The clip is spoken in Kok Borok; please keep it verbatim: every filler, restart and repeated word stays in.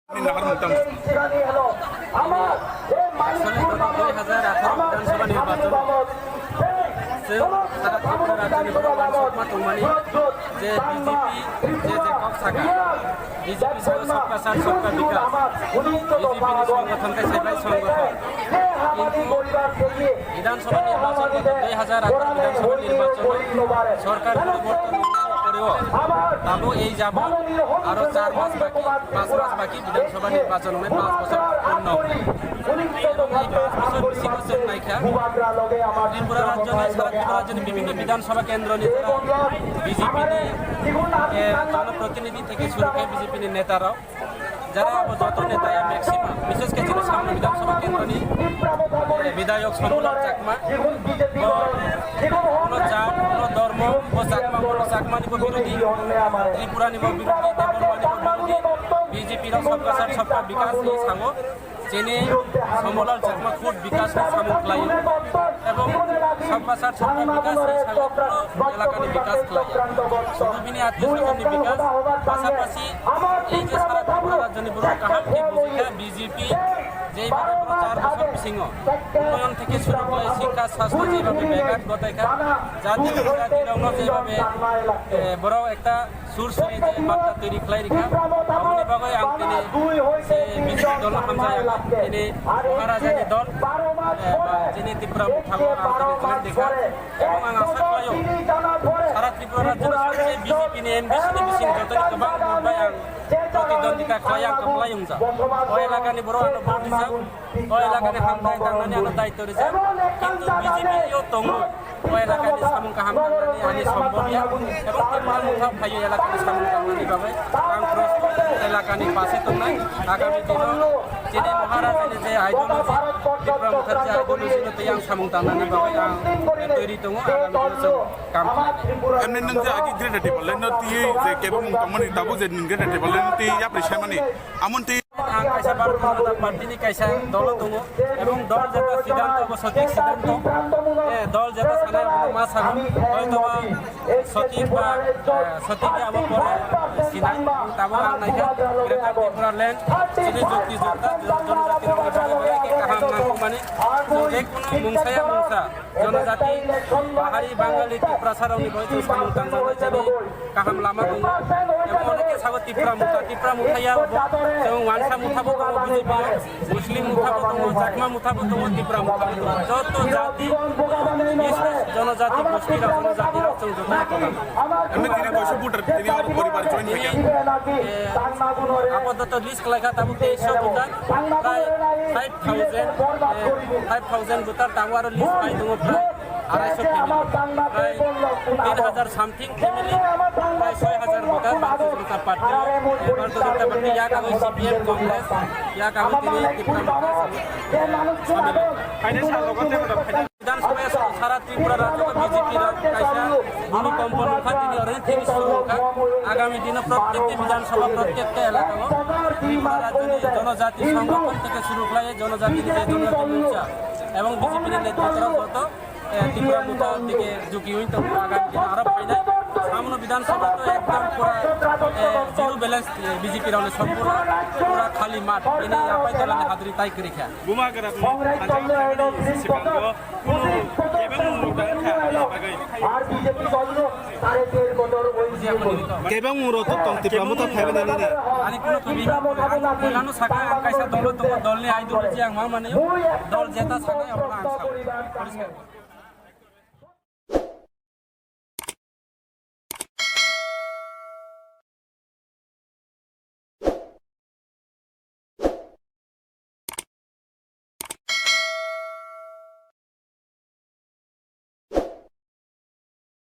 Nini nahar mungtang. Asole gota dui hazar atharo Bidhan Sabha nirbachon chwng sara Tripura rajyoni borok uansukma tongmani je B J P je je kok saka, B J P saka sabka saath sabka bikas, B J P ni songothon khe saibai songothon. Kintu Bidhan Sabha nirbachon, goto dui hazar atharo Bidhan Sabha nirbachon sorkar poriborton wngnani poreo tabuk ei jabot aro char mas baki, panch mas baki Bidhan Sabha nirbachon wngnai, panch bochor purno wngnai. Ebong ei panch bochor bisingo chwng naikha Tripura rajyoni, sara Tripura rajyoni bibhinno Bidhan Sabha kendroni jara B J P ni, eh, jonoprotinidhi theke shuru khe B J P ni neta rok, jara abo joto neta ya maximum, bishes khe chini Samno Bidhan Sabha kendroni, eh, bidhayok Sombulal Chakma, bo kuno jat, kuno dhormo, bo Chakma, bo Chakma ni bo birodhi, Tripura ni bo birodhi, Debbarma ni bo birodhi, B J P rok sabka saath sabka bikas ni sango. Chini Sombulal Chakma khud bikas ni samung khlaio, ebong sabka saath sabka bikas ni sago elaka ni bikas khlaiya. Sudu bini athiyo swajon ni bikas, pasapasi ei je sara Tripura rajyoni borok kaham khe bujikha B J P, jei bhabe borok char bochor bisingo unnoyon theke shuru khlai, sikha, sastho jei bhabe beghati ghotaikha, jati jati rokno jei bhabe, eh, borok ekta sur suri je batta toiri khlai rikha. Aboni bagwi ang tini se B J P dol hamjai, tini Maharaja ni dol, eh, ba chini Tipra Motha o ang tini join rikha. Ebong ang asa khlaio, sara Tripura rajyo ni sabse B J P ni M D C ni bising jotoni kwbang vote bai ang protidwandita khlai ang kwplai wngjak. O elaka ni borok ano vote rijak. O elaka ni hamthai tangnani ano daityo rijak, kintu B J P yo tongo. O elaka ni samung kaham tangnani ani sombol ya, ebong Tipra Motha phaio elaka ni samung tangnani bagwi ang cross elaka ni pase tongnai. Agami dino chini Maharaja ni je ideology, Tipra Motha ni je ideology no tei ang samung tangnani bagwi ang toiri tongo. Agami dino chwng kam khlai. Emni nwng je agi Greater Tipraland no twi je kebo mung tongmani tabuk je nwng Greater Tipraland no twi yapri saimani amon twi Ang kaisa Bharatiya Janata Party ni kaisa dolo tongo, ebong dol jeta siddhanto bo sothik siddhanto, eh, dol jeta sanai abono ma sago, hoytoba sothik ba, eh, sothik ya abo pore sinai, tabuk ang naikha Greater Tripura Land, chini jukti jukta, jonojati rokni bagwi bagwi khe kaham nangkukmani, je kunu mungsa ya mungsa. Jonojati, Pahari, Bangali, Tiprasa rokni bagwi chwng samung tangjak nai chini kaham lama tongo. Emo oneke sago Tipra Motha, Tipra Motha ya bo chwng Wansa Motha bo tongo B J P o, Muslim Motha bo tongo, Chakma Motha bo tongo, Tipra Motha bo tongo. Joto jati, Jonojati, Gosti rok, Jonojati rok chwng joto ekota. Emni tini koiso voter tini oro poribar join khaikha? Eh, apato list khlaikha tabuk teisho voter, prai five thousand, eh, five thousand voter tabuk aro list pai tongo prai. Araisho family, prai tin hajar something family, prai soi hajar voter Bharatiya Janata Party, Bharatiya Janata Party, yak abo C P M, Congress, yak abo tini Tipra Motha samil. Phainai sal logo tei Bidhan Sabha ya sara Tripura rajyo B J P rok kaisa bhumi kompo nungkha, tini oro thik suru wngkha. Agami dino prottekti Bidhan Sabha, prottekti elaka o Tripura rajyo ni jonojati songgothon theke suru khlai, jonojati ni je jonojati morcha ebong B J P ni netrito rok joto eh, Tipra Motha dike juki wng tongo, agami dino aro phainai samno Bidhan Sabha to ekdom pura, eh, zero balance, eh, B J P rokni song pura, pura khali math, bini yapai tolani hadri tai kwrwi kha. Bubagra ni sibango kunu kebeng mung rok tang kha, bagwi. Kebeng mung rok to tong Tipra Motha phaibai nani ni. Ani kunu kebeng mung rok, ang poilano sakha, ang kaisa dolo tongo, dolni ideology ang ma mani, dol jeta sanai, abono ang sao. Poriskar.